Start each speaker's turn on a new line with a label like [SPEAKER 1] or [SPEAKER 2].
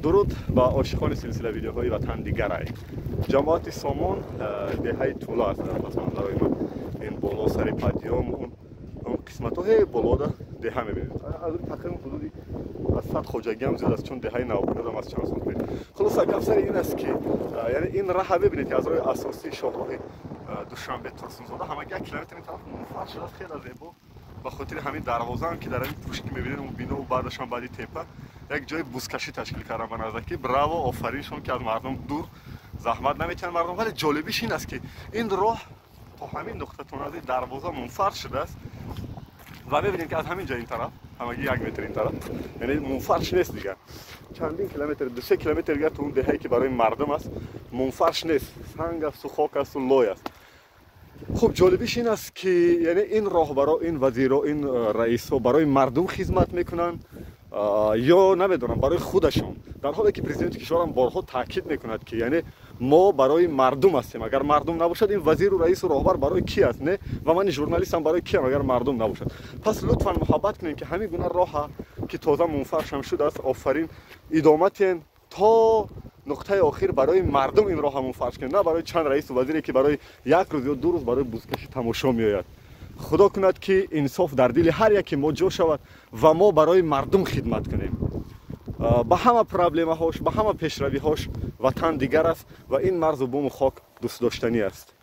[SPEAKER 1] Дуруд ба ошиқони силсила видеоҳои «Ватан дигарай». Ҷамоати Сомон, деҳаи Тула аст. Дар пасманзарои ман ин боло, сари подъём, он қисматҳо, ҳе, болода деҳа мебинед. Аз тақрибан ҳудуди аз 100 хоҷагиам зиёд аст, чун деҳаи навбунёдам аз чанд сол пеш. Хулоса, гап сари ин аст, ки яъне ин раҳа мебинед, ки аз роҳи асосии шоҳроҳи Душанбе Турсунзода ҳамаги 1 километр ин тараф мунфарш шудааст, хеле зебо. Ба хотири ҳамин дарвозаам, ки дар ҳамин пушти мебинед, он бино, баъдашам баъди тепа як ҷои бузкашӣ ташкил кардам. Ба назар ки браво, офариншон, ки аз мардум дур заҳмат наметиҳанд мардум. Вале ҷолибиш ин аст, ки ин роҳ то ҳамин нуқта, то назди дарвоза мунфарш шудааст ва мебинем, ки аз ҳамин ҷо ин тараф ҳамагӣ 1 метр ин тараф, яъне мунфарш нест. Дигар чандин километр, 2-3 километр дигар то он деҳае, ки барои мардум аст, мунфарш нест, санг асту хок асту лой аст. Хуб, ҷолибиш ин аст, ки яъне ин роҳбаро, ин вазиро, ин раисҳо барои мардум хизмат мекунанд ё намедонам, барои худашон? Дар ҳоле ки президенти кишварам борҳо таъкид мекунад, ки яъне мо барои мардум ҳастем. Агар мардум набошад, ин вазиру раису роҳбар барои ки аст? Не, ва мани журналистам барои киам, агар мардум набошад? Пас лутфан муҳаббат кунем, ки ҳамин гуна роҳа, ки тоза мунфаршам шудааст, офарин, идома тиҳем то нуқтаи охир. Барои мардум ин роҳа мунфарш кунем, на барои чанд раису вазире, ки барои як рӯз ё 2 рӯз барои бузкашӣ тамошо меояд. Худо кунад, ки инсоф дар дили ҳар яке мо ҷо шавад ва мо барои мардум хидмат кунем. Ба ҳама проблемаҳош, ба ҳама пешравиҳош, ватан дигар аст ва ин марзу буму хок дӯстдоштанӣ аст.